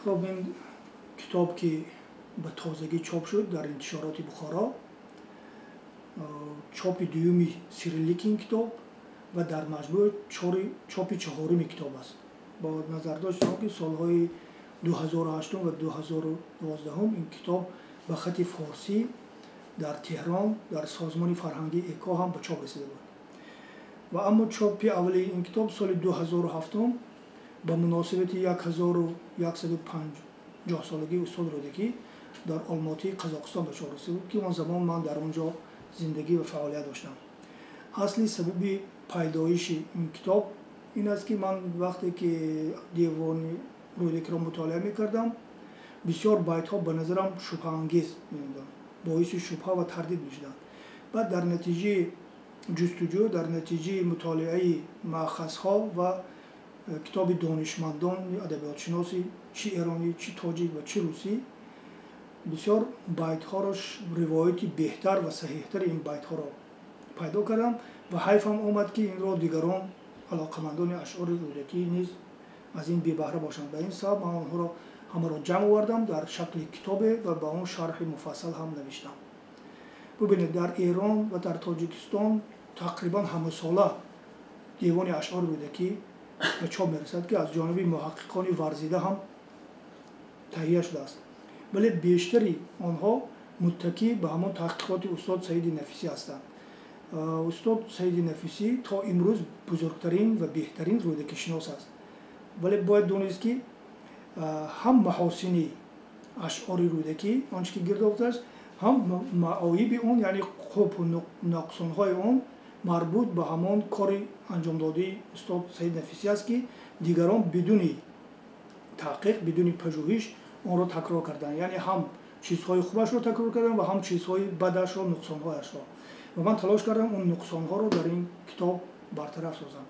Хуб, ин китоб ки ба тозагӣ чоп шуд дар интишороти Бухоро, чопи дуюми сириллики ин китоб ва дар маҷмӯъ чопи чаҳоруми китоб аст. Бо назардошти он ки солҳои 2008 ва 2012 ин китоб ба хати форсӣ дар Теҳрон дар созмони фарҳангии ЭКО ҳам ба чоп расида буд. Ва аммо чопи аввали ин китоб соли 2007 ба муносибати 1150 солагии устод Рӯдакӣ дар Олмотии Қазоқистон ба чоп расида буд, ки он замон ман дар он ҷо зиндагӣ ва фаъолият доштам. Асли сабаби пайдоиши ин китоб ин аст, ки ман вақте ки девони Рӯдакиро мутолиа мекардам, бисёр байтҳо ба назарам шубҳаангез меомаданд, боиси шубҳа ва тардид мешуданд. Баъд дар натиҷаи ҷустуҷӯ, дар натиҷаи мутолиаи маъхазҳо ва китоби донишмандони адабиётшиноси чи эронӣ, чи тоҷик ва чи русӣ, бисёр байтҳоро, ривояти беҳтар ва саҳеҳтари ин байтҳоро пайдо кардам ва ҳайфам омад, ки инро дигарон, алоқамандони ашъори Рӯдакӣ низ аз ин бебаҳра бошанд. Ба ин сабаб ман онҳоро ҳамаро ҷамъ овардам дар шакли китобе ва ба он шарҳи муфассал ҳам навиштам. Бубинед, дар Эрон ва дар Тоҷикистон тақрибан ҳамасола девони ашъори Рӯдакӣ ба чоп мерасад, ки аз ҷониби муҳаққиқони варзида ҳам таҳия шудааст, вале бештари онҳо муттакӣ ба ҳамон таҳқиқоти устод Саиди Нафисӣ ҳастанд. Устод Саиди Нафисӣ то имрӯз бузургтарин ва беҳтарин рӯдакишинос аст, вале бояд донист, ки ҳам маҳосини ашъори Рӯдакӣ, он чи ки гирд овардааст, ҳам маоиби он, яъне қубҳу нуқсонҳои он марбут ба ҳамон кори анҷомдодии устод Саид Нафисӣ аст, ки дигарон бидуни таҳқиқ, бидуни пажӯҳиш онро такрор карданд. Яъне ҳам чизҳои хубашро такрор карданд ва ҳам чизҳои бадашро, нуқсонҳояшро. Ва ман талош кардам он нуқсонҳоро дар ин китоб бартараф созам.